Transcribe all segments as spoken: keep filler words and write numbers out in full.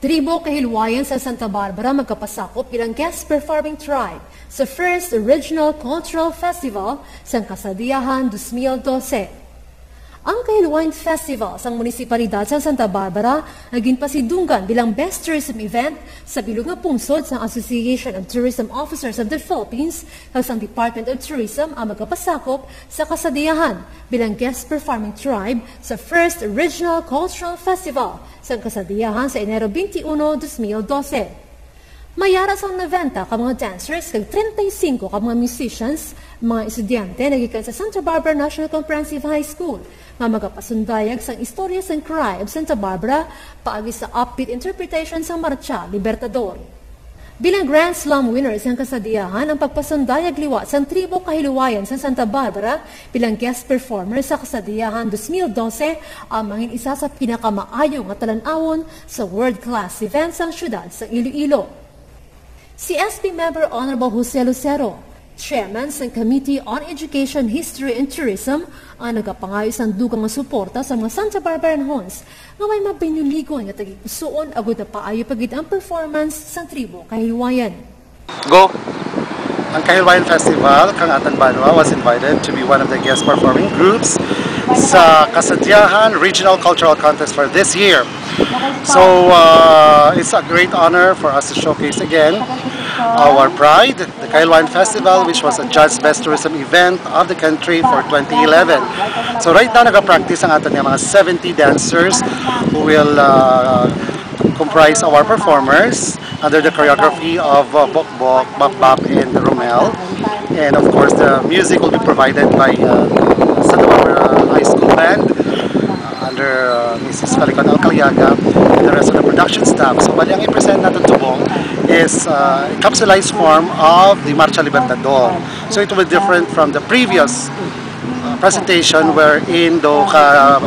Tribo Kahilwayan sa Santa Barbara magkapasakop bilang guest performing tribe sa First Regional Cultural Festival sang Kasadiahan dos mil dose. Ang Kahilwayan Festival sang Munisipalidad sang Santa Barbara nga ginpasidunggan bilang best tourism event sa bilog nga pungsod sang Association of Tourism Officers of the Philippines kag sang Department of Tourism ang magkapasakop sa Kasadiahan bilang guest performing tribe sa First Regional Cultural Festival sang Kasadiahan sa Enero twenty-one, dos mil dose. May ara sang noventa ka mga dancers kag treinta y cinco ka mga musicians, mga estudyante nga gikan sa Santa Barbara National Comprehensive High School, nga magapasundayag sang istorya sang Cry of Santa Barbara paagi sa upbeat interpretation sang Marcha Libertador. Bilang Grand Slam winners ang Kasadiahan, ang pagpasundayag liwat sang Tribo Kahilwayan sa Santa Barbara bilang guest performer sa Kasadiahan dos mil dose ang mangin isa sa pinakamaayo nga talan-awon sa world-class event sang siyudad sang Iloilo. Si S P member Honorable Jose Lucero, chairman sang Committee on Education, History, and Tourism, ang nagapangayo sang dugang nga suporta sa mga Santa Barbaranhons nga may mabinuligon nga tagipusoon agud mapaayo pa gid ang performance sang Tribo Kahilwayan. Go. Ang Kahilwayan Festival kang Atan Banwa was invited to be one of the guest performing groups sa Kasadiahan Regional Cultural Contest for this year. So uh, it's a great honor for us to showcase again our pride, the Kahilwayan Festival, which was a judged best tourism event of the country for twenty eleven. So right now, nag-practice ang aton nga mga seventy dancers who will uh, comprise our performers under the choreography of uh, Bokbok, Bakbak, and Romel. And of course, the music will be provided by uh, Santa Barbara High School Band uh, under uh, Missus Falicon Alcaliaga and the rest of the production staff. So, bali ang i-present natin tubong is uh, encapsulated form of the Marcha Libertador. So, it will be different from the previous uh, presentation wherein do ka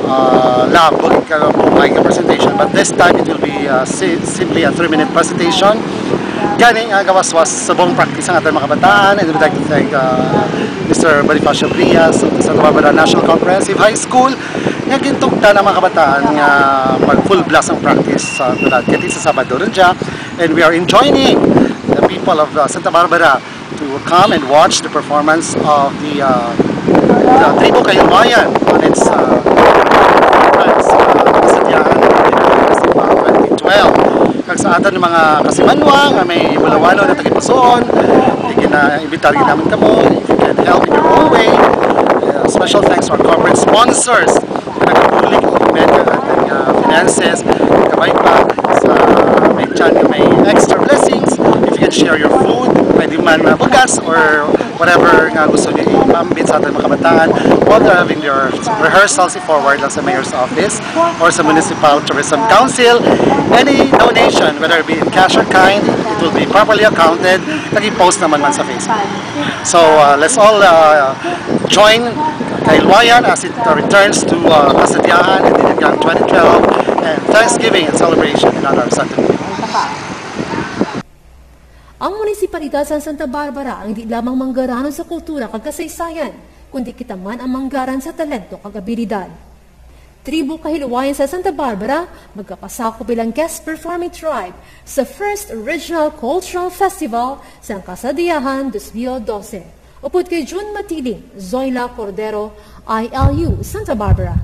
uh, labog ka bukay ka presentation, but this time it will be uh, si- simply a three-minute presentation. Gani nga gawaswas sa buong practice ang ating mga kabataan, and we'd like to thank uh, Mister Bonifacio Brias of the Santa Barbara National Comprehensive High School nga gintugtan ang mga kabataan nga mag full blast ang practice sa tulad kati sa Sabado rin siya. And we are enjoining the people of uh, Santa Barbara to come and watch the performance of the, uh, the Tribo Kahilwayan on its uh, entrance uh, sa Tiyahan Festival twenty twelve. Kag sa aton mga kasimanwa nga may bulawalo na tagipusoon, gina-imbitar naman kamo, if you can help in your own way. Uh, special thanks to our corporate sponsors, nagabulig ang event, ang ating uh, finances, kabay pa sa may chan may extra blessings. If you can share your food, pwede man uh, bugas or whatever nga gusto niyo ipaambit sa ating mga kabataan while they're having their rehearsals, i-forward lang sa mayor's office or sa Municipal Tourism Council. Any donation, whether it be in cash or kind, it will be properly accounted. Nag-post naman man sa Facebook. So uh, let's all uh, join Kahilwayan as it uh, returns to uh, Kasadiahan in the year twenty twelve and Thanksgiving and celebration in honor of Santa Maria. Ang munisipalidad sa Santa Barbara ang di lamang manggaranon sa kultura kag kasaysayan, kundi kita man ang manggaran sa talento kag abilidad. Tribo Kahilwayan sa Santa Barbara magkapasakop bilang guest performing tribe sa First Regional Cultural Festival sang Kasadiahan dos mil dose. Upod kay June Matiling, Zoila Cordero, I L U, Santa Barbara.